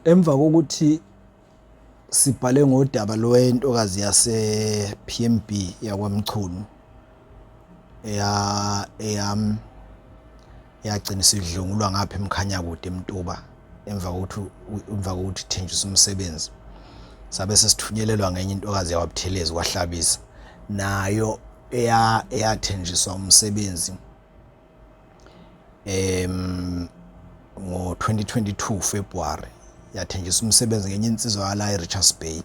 Emva kokuthi sibhale ngodaba lwentokazi yase-PMB yakwaMchunu eya eyam yagcina isidlungulwa ngapha eMkhanyakude eMtuba emva kokuthi emva kokuthi ithenjiswe umsebenzi sabe sesithunyelelwa ngenye intokazi yakwaButhelezi kwaHlabisa nayo eya eyathenjiswa umsebenzi ngo-2022 February yathenjiswa umsebenzi ngenye insizwa yala eRichards Bay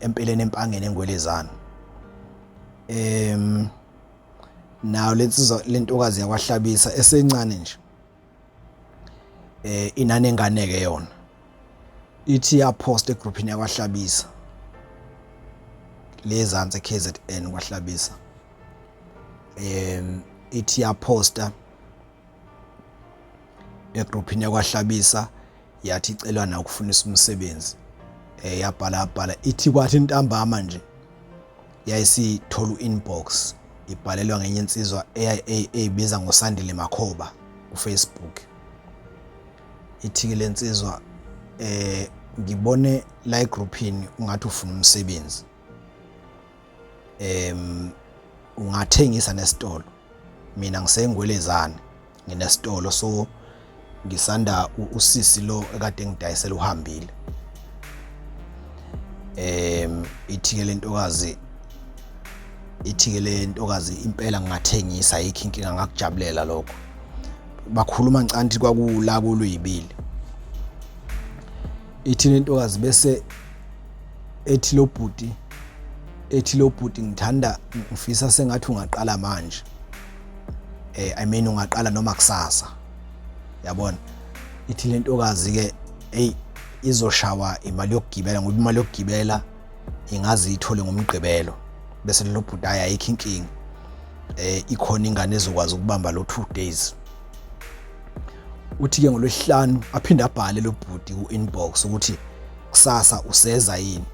empeleni empangeni engwelezana nayo lensizwa lentokazi yakwahlabisa esencane nje eh inanengane ke yona ithi yapost egroupini yakwahlabisa lezansi eKZN kwahlabisa ithi yaposta egroupini yakwahlabisa yathi icelwa na ukufunisa umsebenzi eh yabhala yabhala ithi kwathi ntambama nje yayisithola u-inbox ibhalelwa ngenye insizwa eyibiza ngoSandile Makhoba kuFacebook ithi-ke le nsizwa eh ngibone la egroupini ungathi ufuna umsebenzi ungathengisa nesitolo mina ngisengwelezane nginesitolo so ngisanda usisi lo ekade ngidayisela uhambile ithi-ke le ntokazi ithi-ke le ntokazi impela ngingathengisa ayikho inkinga ngakujabulela lokho bakhuluma ngicanti kwakula kuluyibili ithi le ntokazi bese ethi lo bhuti ethi lo bhuti ngithanda ngifisa sengathi ungaqala manje eh I mean ungaqala noma kusasa yabona ithi le ntokazi ke hey izoshawa imali yokugibela ngoba imali yokugibela ingaze ithole ngomgqibelo bese lo bhuti ayi ayikho inkinga eh ikhona ingane ezokwazi ukubamba lo 2 days uthi ke ngolwesihlanu aphinde abhale lo bhuti ku inbox ukuthi kusasa useza yini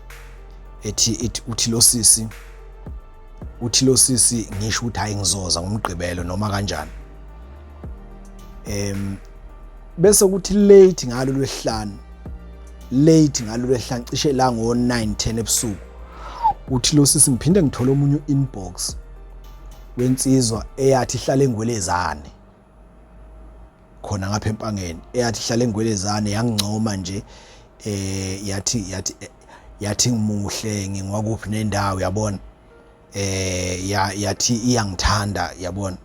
ethi uthi lo sisi uthi lo sisi ngisho ukuthi hayi ngizoza ngomgqibelo noma kanjani bese kuthi late ngalo lwesihlanu late ngalo lwesihlanu cishe la ngo 9 10 ebusuku uthi lo sisi ngiphinde ngithole omunye inbox wensizwa eyathi ihlala engwelezane khona ngapha empangeni eyathi ihlala engwelezane yangincoma nje eh yathi yathi yathi ngimuhle ngingwakuphi nendawo yabona eh yathi iyangithanda yabona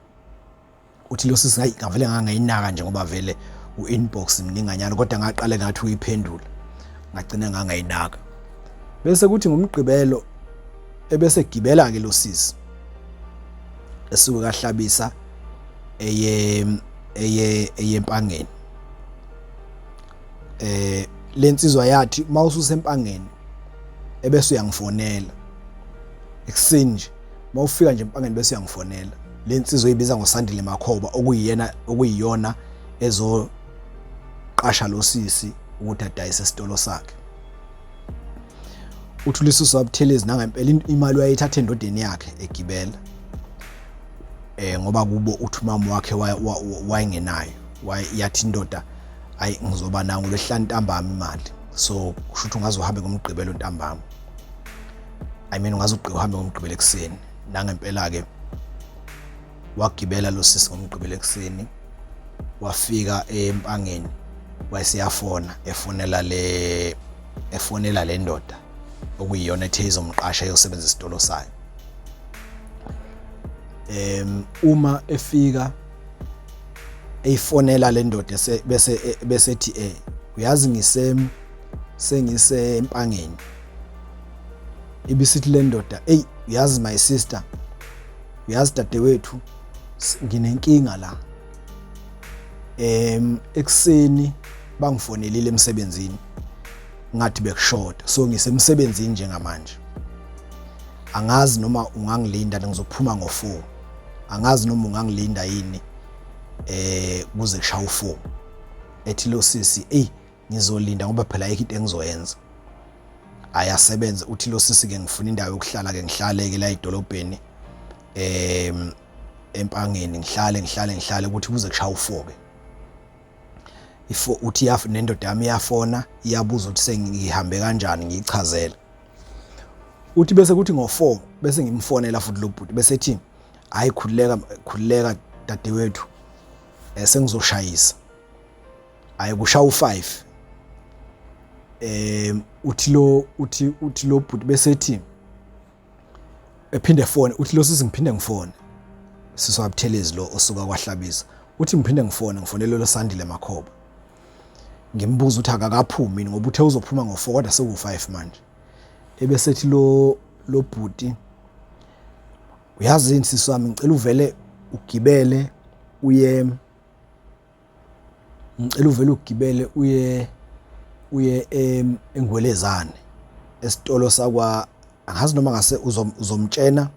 uthi lo sisi ngavele ngangayinaka nje ngoba vele u-inbox mninganyana kodwa ngaqale ngathi uyiphendula ngagcina ngangayinaka bese kuthi ngomgqibelo ebese gibela ke lo sisi esuke kahlabisa eye eye eyempangeni eh lensizwa yathi mawususempangeni ebese uyangifonela ekuseni nje mawufika nje empangeni bese uyangifonela lensizwa oyibiza ngoSandile Makhoba okuyiyena okuyiyona ezoqasha lo sisi ukuthi adayise esitolo sakhe uthi ulisusa wabuthelezi nangempela imali wayeyithatha endodeni yakhe egibela eh ngoba kubo uthi umama wakhe wayengenayo yathi indoda ayi ngizoba nayo ngolwesihlanu ntambama imali so kusho ukuthi ungaze uhambe ngomgqibelo ntambama I mean ungaze ugqibele uhambe ngomgqibelo ekuseni nangempela ke wagibela lo sisi ngomgqibelo ekuseni wafika empangeni wayeseyafona efonela le efonela le ndoda okuyiyona ethe izomqasha eyosebenza isitolo sayo uma efika eyifonela le ndoda bese bese ethi eh uyazi ngise sengisempangeni ibisithi le ndoda ey uyazi my sister uyazi dadewethu nginenkinga la ekuseni bangifonelile emsebenzini ngathi bekushoda so ngisemsebenzini njengamanje angazi noma ungangilinda ngizophuma ngo4 angazi noma ungangilinda yini eh kuze kushaya u4 ethi lo sisi ey ngizolinda ngoba phela ayikho into engizoyenza ayasebenza uthi lo sisi ke ngifuna indawo yokuhlala ke ngihlale ke la edolobheni empangeni ngihlale ngihlale ngihlale ukuthi kuze kushaya u4 ke. Ifo uthi yaf nendoda yami iyafona iyabuza ukuthi sengihambe kanjani ngiyichazele. Uthi bese kuthi ngo-4 bese ngimfonela futhi lo bhuti bese ethi hayi khululeka khululeka dadewethu eh sengizoshayisa. Hayi kushaya u5. Eh uthi lo uthi uthi lo bhuti bese ethi ephinde fone uthi lo sisi ngiphinde ngifone sisi waButhelezi lo osuka kwaHlabisa uthi ngiphinde ngifone ngifonele lo Sandile Makhoba ngimbuza ukuthi akakaphumi ngoba uthe uzophuma ngo4 kodwa seku5 manje ebesethi lo lo bhuti uyazi yini sisi wami ngicela uvele ugibele uye ngicela uvele ugibele uye uye engwelezane esitolo sakwa angazi noma ngase uzomtshena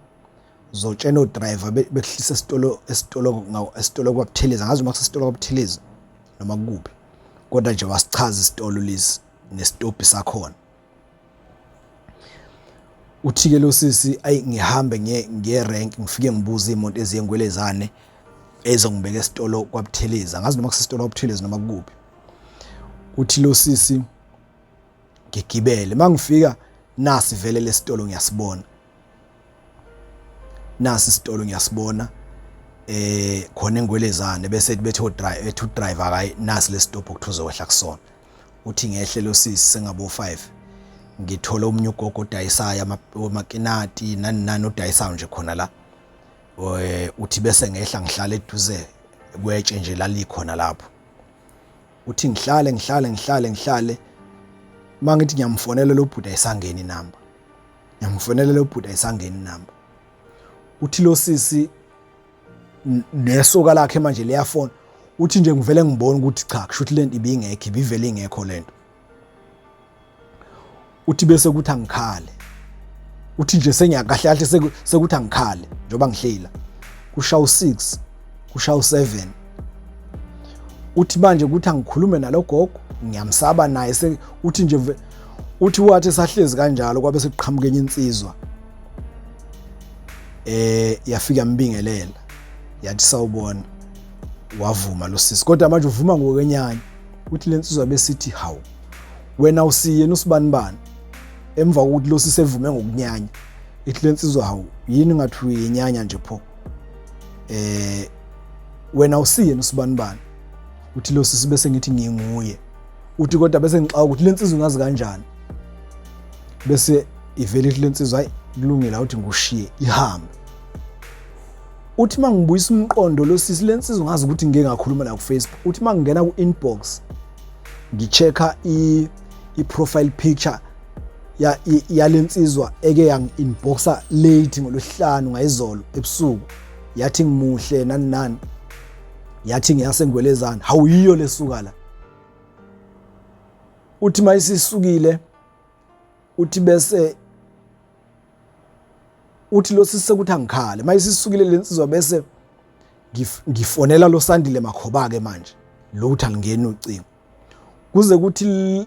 uzotshena odriver bekuhlisa esitolo esitolo esitolo kwaButhelezi angazi noma kusesitolo kwaButhelezi noma kukuphi kodwa nje wasichaza isitolo lesi nesitobhi sakhona. Uthi-ke lo sisi ayi ngihambe ngiye ngiye rank ngifike ngibuze iy'moto eziye ngwelezane ezongibeka esitolo kwaButhelezi angazi noma kusesitolo kwaButhelezi noma kukuphi. Uthi lo sisi ngigibele uma ngifika nasi vele lesitolo ngiyasibona nasi isitolo ngiyasibona eh khona engwelezane bese bethi o drive ethi u driver akayi nasi lesitobho kuthi uzokwehla kusona. Uthi ngehle lo sisi sengabo 5 ngithola omunye ugogo odayisayo amakinati nani nani odayisayo nje khona la eh, uthi bese ngehla ngihlala eduze kwetshe nje lalikhona lapho uthi ngihlale ngihlale ngihlale ngihlale mangithi ngiyamfonela lo bhuti ayisangeni inamba ngiyamfonela lo bhuti ayisangeni inamba uthi lo sisi nesoka lakhe manje liyafona uthi nje ngivele ngibona ukuthi cha kusho ukuthi lento ibingekho ibivele ingekho lento uthi bese kuthi angikhale uthi nje sengiyakahle kahle sekuthi angikhale njengoba ngihlela kusha u6 kusha u7 uthi manje ukuthi angikhulume nalogogo ngiyamsaba naye uthi nje uthi wathi sahlezi kanjalo kwabe sekuqhamuka enye insizwa eh yafika yambingelela yathi sawubona wavuma lo sisi kodwa manje uvuma ngokwenyanya uthi lensizwa besithi hawu wena usiyena usibani bani emva kokuthi lo sisi evume ngokunyanya ithi lensizwa hawu yini ngathi uyenyanya nje pho eh wena usiyena usibani bani uthi lo sisi bese ngithi nginguye uthi kodwa bese ngixaka ukuthi lensizwa ngazi kanjani bese ivele ithi lensizwa hayi kulungile awuthi ngushiye ihambe uthi mangibuyisa umqondo lo sisi lensizwa ngazi ukuthi ngike ngakhuluma la ku Facebook uthi mangingena ku inbox ngichecka i i profile picture ya yalensizwa eke yang inboxa late ngolwesihlanu ngayizolo ebusuku yathi ngimuhle nani nani yathi ngiyasengwelezana hawu yiyo lesuka la uthi mayisisukile uthi bese uthi lo sisi sekuthi angikhale mayisisukile lensizwa bese ngifonela lo Sandile Makhoba ke manje lo uthi alingeni ucingo kuze kuthi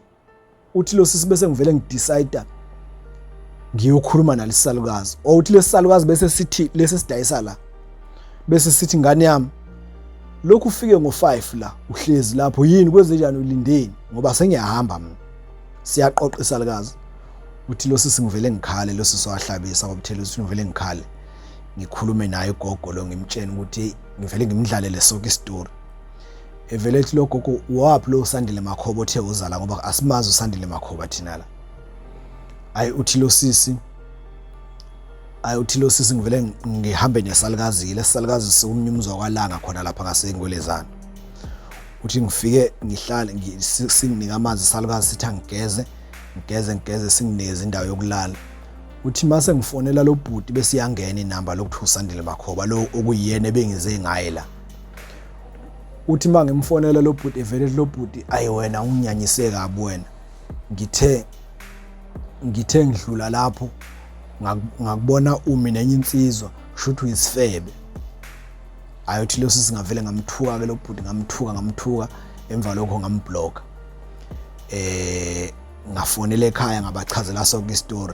uthi lo sisi bese ngivele ngidecide ngiyokhuluma nalisalukazi or uthi lesisalukazi bese sithi lesi sidayisa la bese sithi ngane yami lokhu ufike ngo-5 la uhlezi lapho yini kwenzenjani ulindeni ngoba sengiyahamba mina siyaqoqa isalukazi uthi lo sisi ngivele ngikhale lo sisi wahlabisa kwabuthela uthi ngivele ngikhale ngikhulume naye ugogo lo ngimtshene ukuthi ngivele ngimdlalele sonke isitori evele ethi lo gogo waphi lo Sandile Makhoba othe uzala ngoba asimazi uSandile Makhoba thina la ayi uthi lo sisi ayi uthi lo sisi ngivele ngihambe nesalukazi lesalukazi sikumnyumuzwa kwalanga khona lapha ngasengwelezana uthi ngifike ngihlale singinike amanzi isalukazi sithi angigeze ngigeze ngigeze singinikeze indawo yokulala uthi mase ngifonela lo bhuti bese iyangena inamba lokuthi uSandile Makhoba lo okuyiyena ebengize ngaye la uthi uma ngimfonela lo bhuti evele lo bhuti ayi wena unginyanyise kabi wena ngithe ngithe ngidlula lapho ngakubona umi nenye insizwa kusho ukuthi uyisifebe ayothi lo sisi ngavele ngamthuka ke lo bhuti ngamthuka ngamthuka emva lokho ngamblock eh ngafonela ekhaya ngabachazela sonke isitori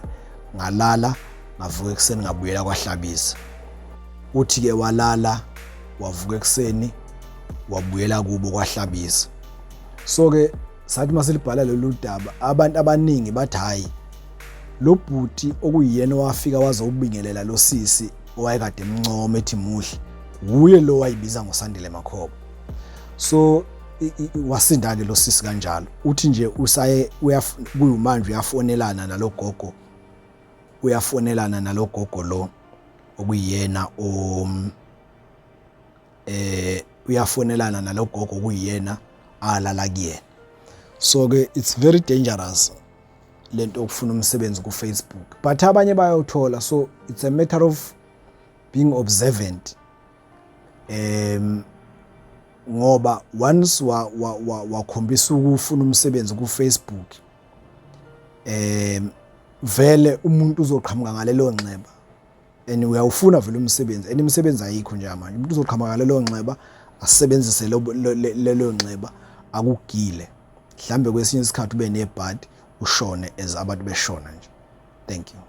ngalala ngavuka ekuseni ngabuyela kwaHlabisa uthi ke walala wavuka ekuseni wabuyela kubo kwaHlabisa. So ke sathi masilibhala lolu daba, abantu abaningi bathi hayi, lo bhuti okuyiyena owafika wazobingelela lo sisi owayekade emncoma ethi muhle, wuye lo wayibiza ngoSandile Makhoba. So wasinda-ke lo sisi kanjalo. Uthi nje usaye kuyumanje uyafonelana nalo gogo, uyafonelana nalo gogo lo okuyiyena o uyafonelana nalo gogo okuyiyena alala kuyena. So ke it's very dangerous lento okufuna umsebenzi ku Facebook, but abanye bayawuthola. So it's a matter of being observant, ngoba once wakhombisa ukufuna umsebenzi ku Facebook, vele umuntu uzoqhamuka ngalelo nxeba, and uyawufuna vele umsebenzi, and imisebenzi ayikho nje manje. Umuntu uzoqhamuka ngalelo nxeba, asebenzise lelo nxeba, akugile. Mhlambe kwesinye isikhathi ube nebhadi, ushone as abantu beshona nje. Thank you.